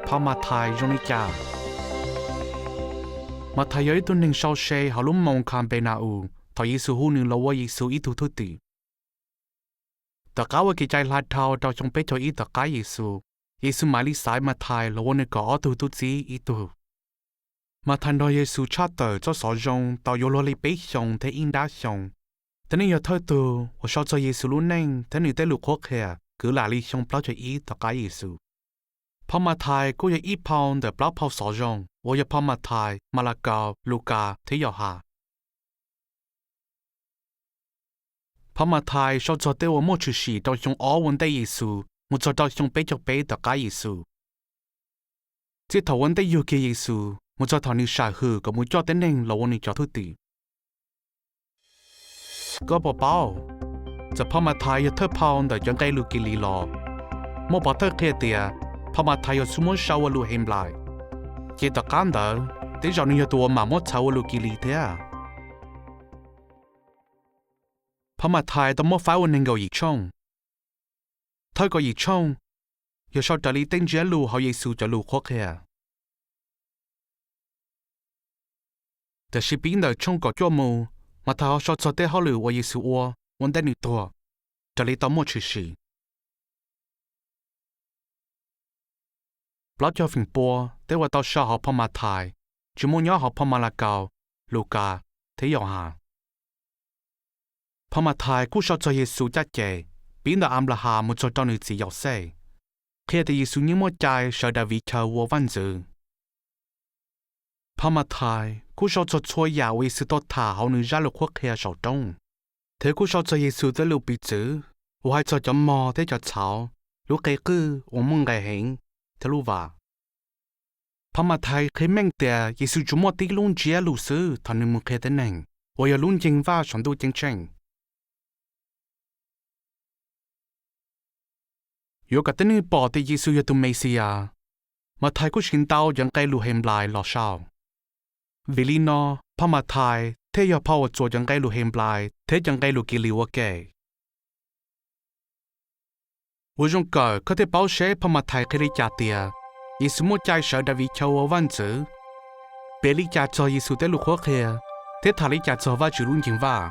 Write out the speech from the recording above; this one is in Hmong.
Phau Mathais zoo li cas? Mathais yog ib tug neeg sau se hauv lub moos Khanpena-us thaum Yexus hu nws los ua Yexus ib tug thwj tim. Tom qab ua kev cai hla dhau rau xyoo peb caug ib tom qab Yexus, Yexus mam li xaiv Mathais los ua nws kaum ob tug tub txib ib tug. Mathais nrog Yexus tshaj tawm txoj xov zoo tau yuav luag li peb xyoos thiab ib nrab xyoo. Tej neeg yog thawj tug uas sau txog Yexus lub neej thiab nws tej lus qhuab qhia kwv lam li xyoo plaub caug ib tom qab Yexus. Phau Mathais kuj yog ib phau ntawm plaub phau xov zoo uas yog phau Mathais, Malakaus, Lukas thiab Yauhas. Phau Mathais sau txog tej uas muaj tshwm sim rau xyoo ob ua ntej Yexus mus txog rau xyoo peb caug peb tom qab Yexus, txij thaum ua ntej yug kiag Yexus mus txog thaum nws sam hwm kom mus coj tej neeg los ua nws cov thwj tim. Koj puas paub, txawm phau Mathais yog thawj phau ntawm cov nqe lus Kilis los, muaj pov thawj qhia tias phau Mathais yog xub muab sau ua lus Henplais, ces tom qab ntawd tej zaum nws yog tus uas mam muab txhawv ua lus Kilis thiab. Phau Mathais tau muab faib ua nees nkaum yim tshooj. Thawj kaum yim tshooj yog sau raws li tej ntsiab lus hauv Yexus cov lus qhuab qhia. Tiam sis pib ntawm tshooj kaum cuaj mus, Mathais ho sau txog tej hauj lwm uas Yexus ua ua ntej nws tuag, raws li tau muaj tshwm sim. Plaub caug feem pua tej uas tau sau hauv phau Mathais tsis muaj nyob hauv phau Malakaus, Lukas thiab Yauhas. Phau Mathais kuj sau txog Yexus caj ces, pib ntawm Anplahas mus txog rau nws txiv Yauxej, qhia tias Yexus yeej muaj cai sawv Daviv chaw ua vaj ntxwv. Phau Mathais kuj sau txog txhua yam uas Yexus tau tham hauv nws zaj lus qhuab qhia saum roob, thiab kuj sau txog Yexus tej lus piv txwv uas hais txog cov mog thiab cov txhauv, lub qe qwj uas muaj nqis heev, thiab lub vas. Phau Mathais qhia meej tias Yexus tsuas muaj tib lub ntsiab lus xwb thaum nws mus qhia tej neeg, uas yog lub nceeg vaj saum ntuj ceeb tsheej. Yuav kom tej neeg pom tias Yexus yog tus Mexiyas, Mathais kuj siv ntau cov nqe lus Henplais los sau. Vim li no, phau Mathais thiaj yog phau uas txuas cov nqe lus Henplais thiab cov nqe lus Kilis ua ke. Ua zoo kawm koj thiaj paub seb phau Mathais qhia li cas tias Yexus muaj cai sawv Daviv chaw ua vaj ntxwv, piav li cas txog Yexus tej lus qhuab qhia, thiab tham li cas txog Vajtswv lub nceeg vaj.